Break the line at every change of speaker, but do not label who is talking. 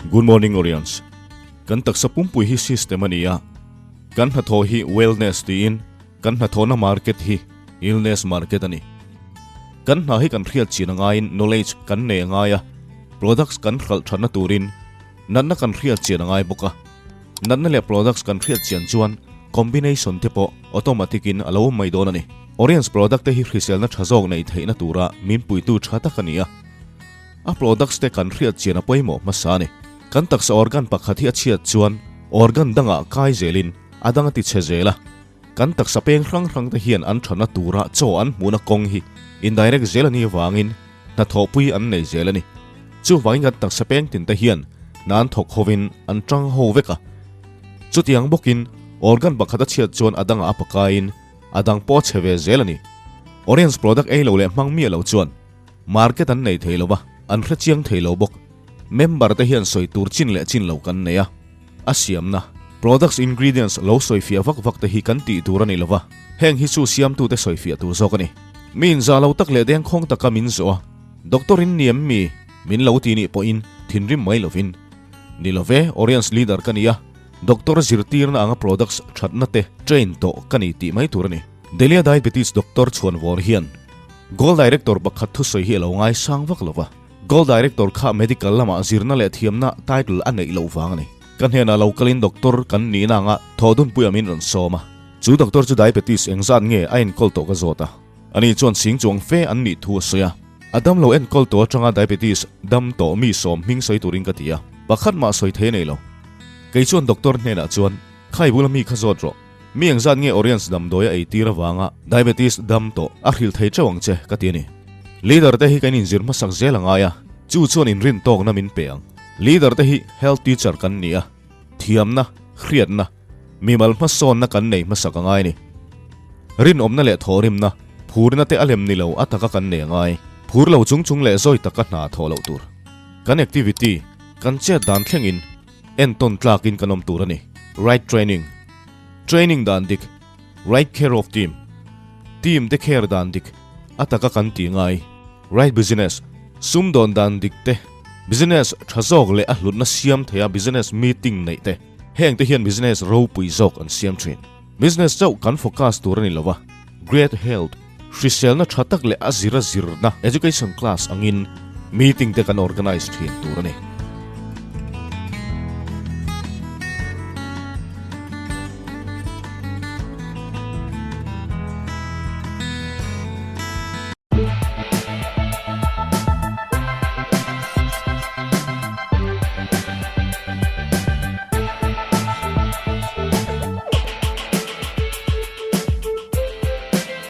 Good morning Orions. Kan taksa pumpui hi system a ni a, kan hnathawh hi wellness tiin kan hnathawhna market hi illness market a ni. Kan hna hi kan hriat chin a ngaiin knowledge kan nei a ngai a, products kan hralh thatna turin natna kan hriat chian a ngai bawk a. Natna leh products kan hriat chian chuan combination te pawh automatic in a lo awm mai dawn a ni. Orions product te hi hriselna tha zawk neih theihna tura min puitu tha tak a ni a. A products te kan hriat chian a pawimawh hmasa a ni. Kan taksa organ pakhat hi a chhiat chuan organ dangah kai zelin a dang a ti chhe zel a. Kan taksa peng hrang hrang te hian an thana tura chaw an hmuhna kawng hi indirect zel a nih avangin hnathawhpui an nei zel a ni. Chuvangin kan taksa peng tin te hian hna an thawk hovin an tang ho vek a. Chutiang bawkin organ pakhat a chhiat chuan a dangah a pakaiin a dang pawh a chhe ve zel a ni. Oriens product ei lo leh hmang miah lo chuan Market an nei thei lo va, an hre chiang thei lo bawk. Member te hian sawi tur chin leh chin lo kan nei a, a siamna, products ingredients lo sawi fiah vak vak te hi kan tih tur a ni lo va, heng hi chu siamtute sawi fiah tur zawk a ni. Mi inzah lo tak leh dengkhawng taka min zawh a, Doctor in ni em mi? Min lo ti nih pawhin thinrim mai lovin, Ni lo ve, Oriens leader ka ni a, doctor zirtirna anga products thatna te train tawh ka ni tih mai tur a ni. Delia Diabetes Doctor Chhuanvawr hian Gold Director pakhat thusawi hi a lo ngaisang vak lo va, Gold Director kha medical lamah zirna leh thiamna title a neih loh vang a ni. Ka hnenah lo kalin doctor kan nihna anga thawhdunpuia min rawn sawm a, chu doctor chu diabetes engzat nge a enkawl tawh ka zawt a, ani chuan sing chuang fe an nih thu a sawi a. A damlo enkawl tawh atanga diabetes dam tawh mi sawm hming sawi turin ka ti a, pakhat mah sawi thei a nei lo. Kei chuan doctor hnenah chuan, Khai bula mi kha zawt rawh. Mi engzat nge Oriens damdawi a eitir avanga diabetes dam tawh a hrilh thei teuh ang che ka ti a ni. Leader te hi kan inzir hmasak zel a ngai a, chu chuan inrin tawkna min pe ang. Leader te hi health teacher kan ni a, thiamna, hriatna, mimal hmasawnna kan nei hmasak a ngai a ni. Rinawmna leh thawhrimna, phurna te a lem ni lo a taka kan nei a ngai. Phur lo chung chung leh zawi taka hna thawh loh tur. Kan activity, kan chet dan thlengin Entawn tlakin kan awm tur a ni. Right training, Training dan dik, Right care of team, Team te care dan dik, a taka kan tih ngai. Right business, Sumdawn dan dik te, business tha zawk leh a hlutna siam theia business meeting neih te, heng te hian business ropui zawk an siam thin. Business chauh kan focus tur a ni lova, Great health, Hriselna tha tak leh a zira zirna, education class angin meeting te kan organize thin tur a ni.